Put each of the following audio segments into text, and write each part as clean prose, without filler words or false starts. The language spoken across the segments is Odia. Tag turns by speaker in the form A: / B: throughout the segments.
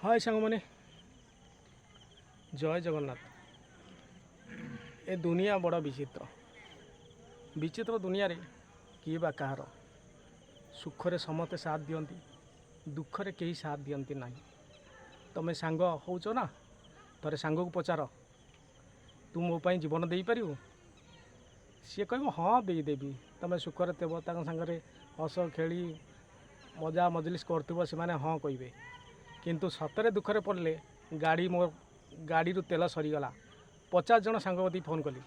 A: ହାଏ ସାଙ୍ଗମାନେ, ଜୟ ଜଗନ୍ନାଥ। ଏ ଦୁନିଆ ବଡ଼ ବିଚିତ୍ର। ବିଚିତ୍ର ଦୁନିଆରେ କିଏ ବା କାହାର? ସୁଖରେ ସମସ୍ତେ ସାଥ ଦିଅନ୍ତି, ଦୁଃଖରେ କେହି ସାଥ ଦିଅନ୍ତି ନାହିଁ। ତମେ ସାଙ୍ଗ ହେଉଛ ନା, ଥରେ ସାଙ୍ଗକୁ ପଚାର, "ତୁ ମୋ ପାଇଁ ଜୀବନ ଦେଇପାରିବୁ?" ସିଏ କହିବ, "ହଁ, ଦେଇଦେବି।" ତମେ ସୁଖରେ ଥିବ, ତାଙ୍କ ସାଙ୍ଗରେ ହସ ଖେଳି ମଜା ମଜଲିସ୍ କରୁଥିବ, ସେମାନେ ହଁ କହିବେ। କିନ୍ତୁ ସତରେ ଦୁଃଖରେ ପଡ଼ିଲେ, ଗାଡ଼ି ମୋ ଗାଡ଼ିରୁ ତେଲ ସରିଗଲା, 50 ଜଣ ସାଙ୍ଗ କତିକି ଫୋନ୍ କଲି,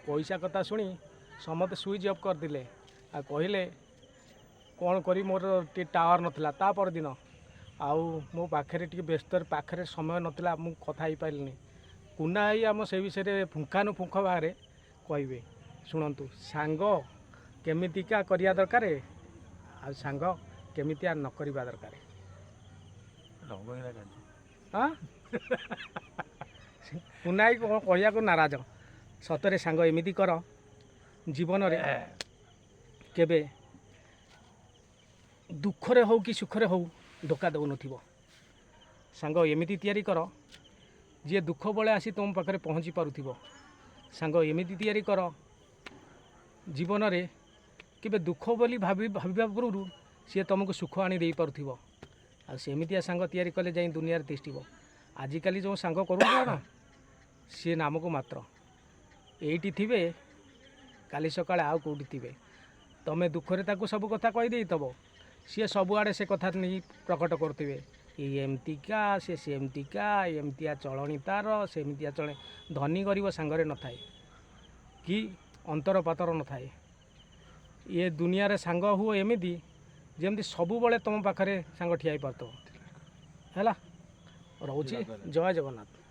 A: ପଇସା କଥା ଶୁଣି ସମସ୍ତେ ସୁଇଚ୍ ଅଫ୍ କରିଦେଲେ ଆଉ କହିଲେ, "କ'ଣ କରିବି? ମୋର ଟିକେ ଟାୱାର ନଥିଲା ତା ପରଦିନ, ଆଉ ମୋ ପାଖରେ ଟିକେ ବ୍ୟସ୍ତରେ ପାଖରେ ସମୟ ନଥିଲା, ମୁଁ କଥା ହେଇପାରିଲିନି।" କୁନା ଭାଇ ଆମ ସେଇ ବିଷୟରେ ପୁଙ୍ଖାନୁପୁଙ୍ଖ ଭାବରେ କହିବେ। ଶୁଣନ୍ତୁ, ସାଙ୍ଗ କେମିତିକା କରିବା ଦରକାର ଆଉ ସାଙ୍ଗ କେମିତିଆ ନ କରିବା ଦରକାର। ହଁ, କୁନା ଭାଇ କ'ଣ କହିବାକୁ ନାରାଜ। ସତରେ ସାଙ୍ଗ ଏମିତି କର, ଜୀବନରେ କେବେ ଦୁଃଖରେ ହଉ କି ସୁଖରେ ହଉ ଧୋକା ଦେଉନଥିବ। ସାଙ୍ଗ ଏମିତି ତିଆରି କର, ଯିଏ ଦୁଃଖ ବେଳେ ଆସି ତୁମ ପାଖରେ ପହଞ୍ଚି ପାରୁଥିବ। ସାଙ୍ଗ ଏମିତି ତିଆରି କର, ଜୀବନରେ କେବେ ଦୁଃଖ ବୋଲି ଭାବିବା ପୂର୍ବରୁ ସିଏ ତୁମକୁ ସୁଖ ଆଣି ଦେଇପାରୁଥିବ। ଆଉ ସେମିତିଆ ସାଙ୍ଗ ତିଆରି କଲେ ଯାଇ ଦୁନିଆରେ ତିଷ୍ଠିବ। ଆଜିକାଲି ଯେଉଁ ସାଙ୍ଗ କରୁଛ ନା, ସିଏ ନାମକୁ ମାତ୍ର। ଏଇଠି ଥିବେ, କାଲି ସକାଳେ ଆଉ କେଉଁଠି ଥିବେ। ତୁମେ ଦୁଃଖରେ ତାକୁ ସବୁ କଥା କହିଦେଇଥିବ, ସିଏ ସବୁଆଡ଼େ ସେ କଥା ନେଇ ପ୍ରକଟ କରୁଥିବେ, ଇଏ ଏମିତିକା, ସେ ସେମିତିକା, ଏମିତିଆ ଚଳଣି ତାର, ସେମିତିଆ ଚଳେ। ଧନୀ ଗରିବ ସାଙ୍ଗରେ ନଥାଏ କି ଅନ୍ତର ପାତର ନଥାଏ। ଇଏ ଦୁନିଆରେ ସାଙ୍ଗ ହୁଅ ଏମିତି, ଯେମିତି ସବୁବେଳେ ତୁମ ପାଖରେ ସାଙ୍ଗ ଠିଆ ହେଇପାରୁଥିବ। ହେଲା, ରହୁଛି। ଜୟ ଜଗନ୍ନାଥ।